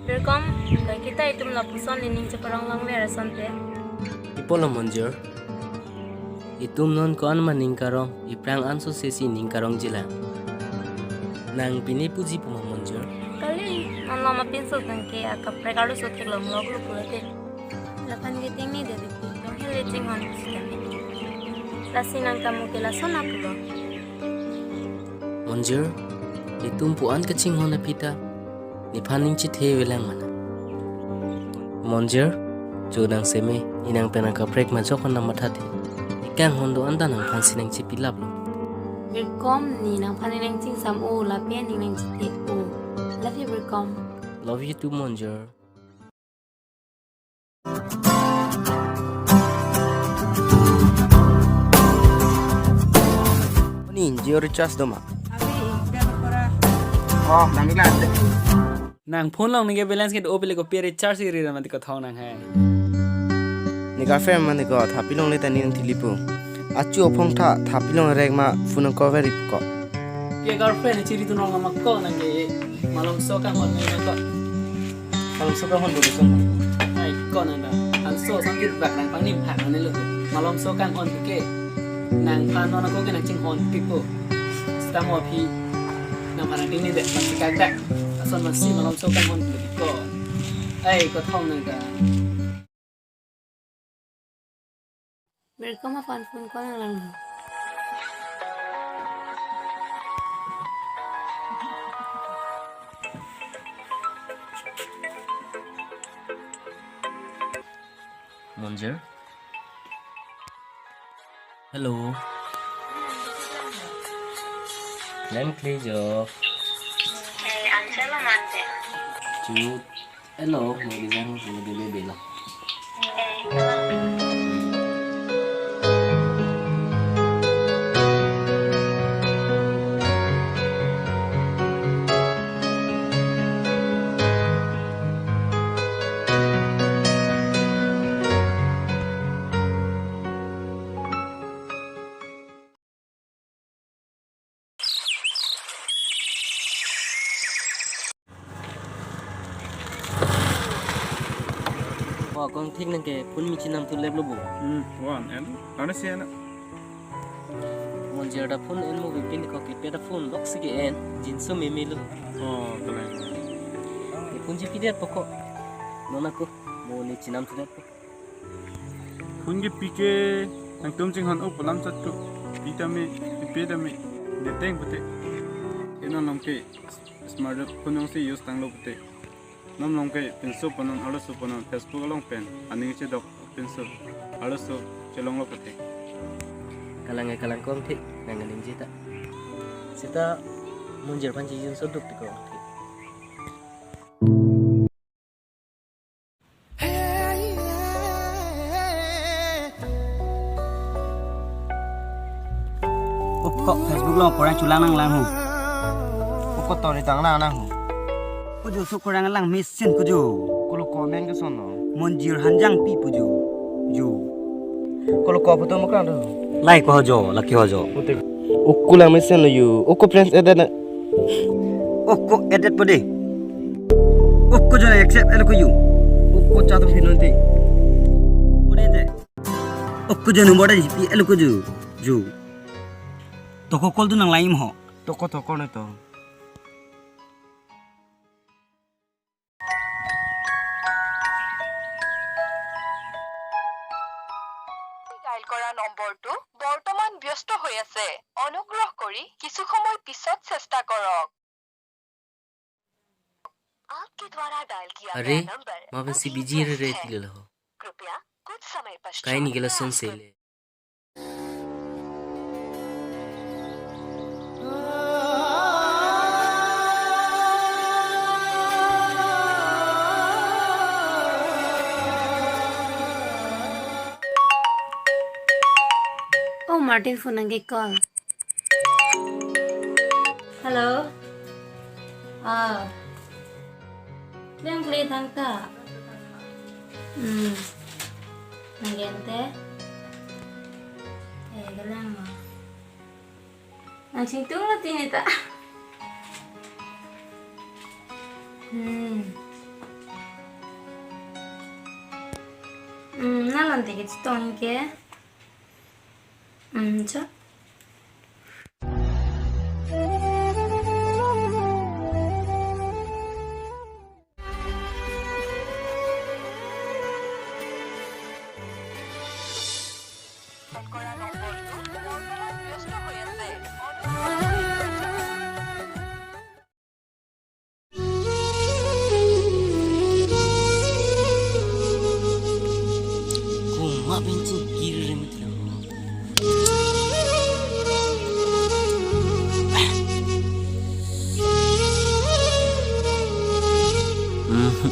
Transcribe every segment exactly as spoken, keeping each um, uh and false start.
Welcome, kita itum lapuson nening cheparong longver asonte. Ipo lo Monjir. Itum non ko-an ma ning karong, iphrang anso sesi ning karong jilang. Nang pine puji puma Monjir? Kali, non lo ma pinso tangke akaprek arloso theklong lok lo pulote. Laphan ke ting ni dede pu, tong hele chinghon pusitame. Lasi nang kamu ke lason apulo. Monjir, itum pu-an kachinghon aphi ta nephan ning chethe avelang mana. Monjir, jo nang seme, inang pen akaprek majok hon nang mathathe. Ekanghon do-an ta nangphan si nang chepilap lo. Birkom, ne nangphan ning nang chingsam o, lapen ning nang chethe o. Love you, Birkom. Love you too, Monjir. Ni Jio recharge do ma? Oh, nang lang. Nang phone along ningke balance ke do pele kopi recharge iri ra mati kethong nang hai. Ne girlfriend mane ko thapilongle ta ne nang thilipo. Achu aphong tha thapilongrek ma phone cover ip ko. Ke girlfriend chiri tu nong ma ko nang ke malomso kanghon nang ko. Malomso kanghon bo dison. Ai ko nang da. Anso samjir bak nang pangnim phak nang ne lo. Malomso kanghon ke. Nangphan non ako ke nang chinghon pipo. Sitame aphi nangphan nang ting ni det, nang chikak det. Ason masi malomso kanghon pipo. Ai, kethong nang ka. Birkom aphan phone ko nang lang. Monjir? Hello. Lang kle jo. Eh, answer lo mate. Chu. Hello, mo ijang mo bebe bela. Eh, Oh, kong thik nang ke phone mi chinam thu lep lo bo. Hmm, wan en. Ano si ana? Monjir da phone en mo bipin ko ke peda phone lok si ke en. Jinso meme lo. Oh, kalang. Ke phone ji pidet poko. Non ako mo ne chinam thu lep. Phone ke pike nangtum chinghon o pu alam chat ko. Pi tame, pipe tame. Deteng pute. Eno nang ke smartphone nang si use tanglo pute. Nom long ke pinso panon, arloso panon, Facebook along pen aning chedok pinso, arloso chelonglo pute. Kalang e kalang kong thik, nang aning jita. Sita Monjir aphan chijinso duk ti kong thik. Oko Facebook along korang chulang nang lang ho. Oko tori tang lang nang ho. Kuju su korang lang mesen kuju. Kulo comment ke sono. Monjir Hanjangpi puju. Ju. Kulo ko photo mo kang do. Like ho jo, laki ho jo. Oko lang mesen lo yu. Oko friends add na. Oko add po de. Oko jo accept elo ko yu. Oko chat phi non te. Po de te. Oko jo number de pi elo ko ju. Ju. Toko call tu nang laim ho. Toko toko na to. Dial কৰা নম্বৰটো বৰ্তমান ব্যস্ত হৈ আছে। অনুগ্ৰহ কৰি কিছু সময় পিছত চেষ্টা কৰক। आपके द्वारा डायल किया अरे, गया नंबर मापन si अभी busy व्यस्त re re है। Tilo ho. कृपया कुछ समय पश्चात Kaini kela प्रयास sonse करें। Le. Oh, Martin phone nangke call. Hello. Ah. Klem kle thangta. Hmm. Nangkente. Eh, kelang ma. Nang singtung lo tini ta. Hmm. Hmm, nalon tiki chitong ke. Hmm, cha. Kuma bensin kiri remet lo. Mhm.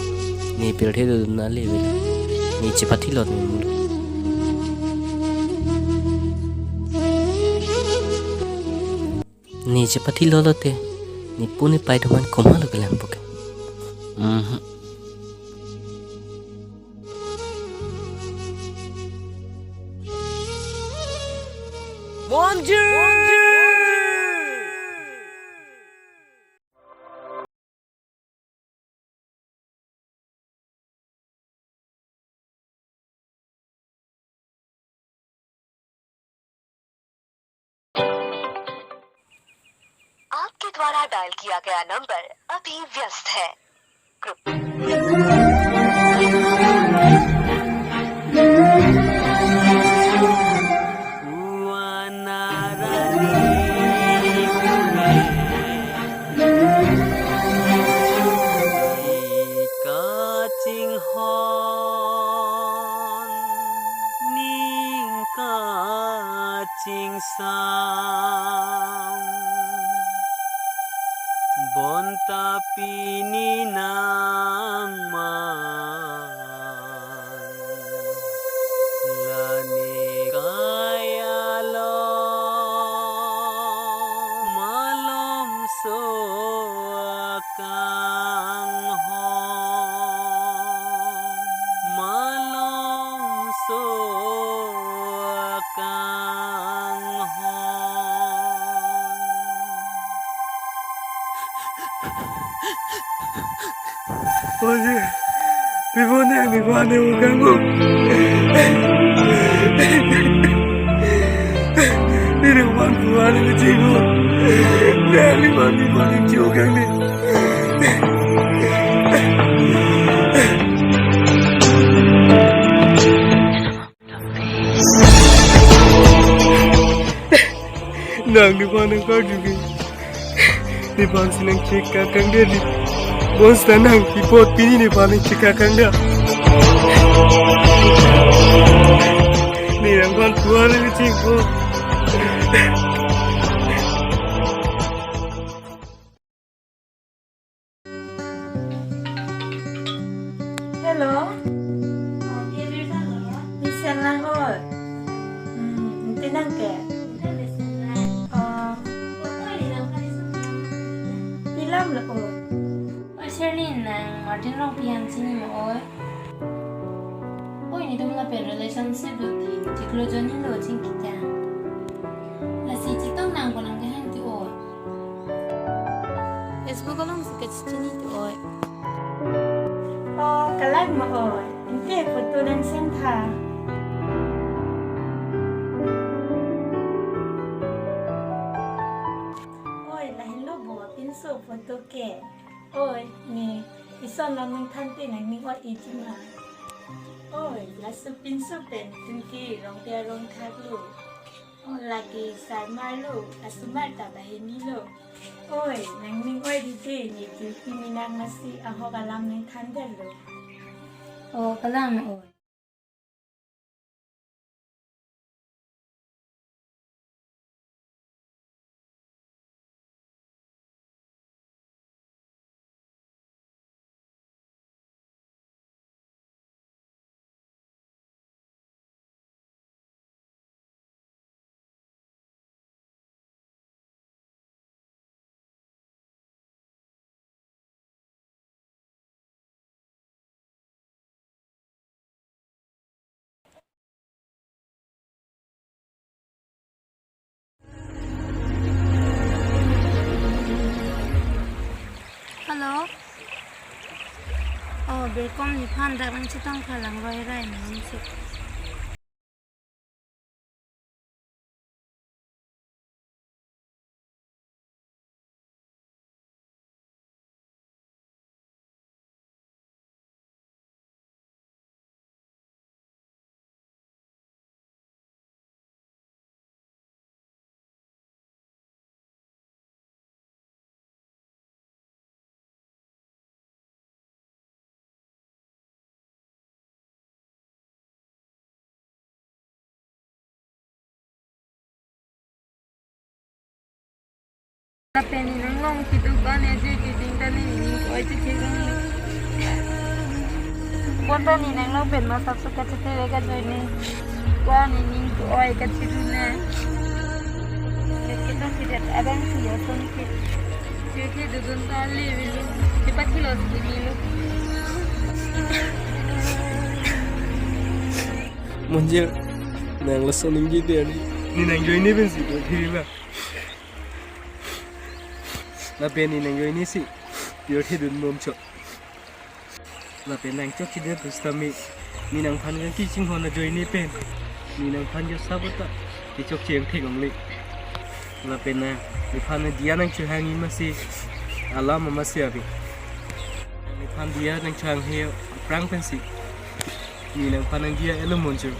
Ne pirthe do na le vela. Ne chepathi lot ne mulu. Ne chepathi lo lote, ne pu ne pai do man komat lo kelang puke. Mhm. Monji! आपके द्वारा डायल किया गया नंबर अभी व्यस्त है। कृपया Kachinghon ning kachingsam bonta pini nangman lane kaya lo malomso akanghon, malomso akanghon. Oye, mi bon nang, mi bon nang, ukang bu. Ni nang bon bu, ani kecil bu. Nang mi bon, mi bon nang, cium kang ni. Nang nephan nang karju ke. Nephan si nang chekakang dia di. Bonsita nang ipot pini nephan nang chekakang dia. Ne nangphan puan nang kecheng ko. Hello. Mesen lang oi. Hmm, ante nang ke? Oh. Pi alam lo oi? Oi, Sherlyn, nang Martin Rongpi aphan chini ma oi? Oi, netum lapen relationship do ti, chiklo jon helo chingki ta. Lasi chetong nang ko nang kehang ti oi. Facebook along si kachini ti oi. Oh, kalang ma oi. Ante photo nang send tha. Oi, lahelo bo pinso photo ke. Oi, ne ison along nangthan te nangning ot-e ji ma. Oi, laso pinso pen netum ke rong te arong thak lo. Oh, lake sarmar lo, asomar ta banghini lo. Oi, nangning oi dide, ne jirpi minang masi ahok alam nangthandetlo. Oh, kalang na oi. Hello. Oh, birkom nephan dak nangchetong phalang roi rai nangsi. Lapen ne nanglong kedo ko-an ajoine ding ta ne nening ko-oi chethe long. Bonta ne nanglong pen ma sapso kachethe ve kajoine ko-an nening ko-oi kachedun ne. Keta kidet abang si yo son ke. Chethe dodun ta le velo. Chepathilo si melo. Monjir, nang laso ningje dei ari. Ne nangjoine pensi do thiri ba. Lapen ne nangjoine si pirthe dun bom chok. Lapen nang chokchedet pusitame, ne nangphan kangki chinghon ajoine pen, ne nangphan jo sabota kechokche angthek longle. Lapen na, nephan diya nangchohangji masi alam masi ave. Nephan diya nangchohanghe aphrang pensi ne nangphan nangdiya elo Monjir.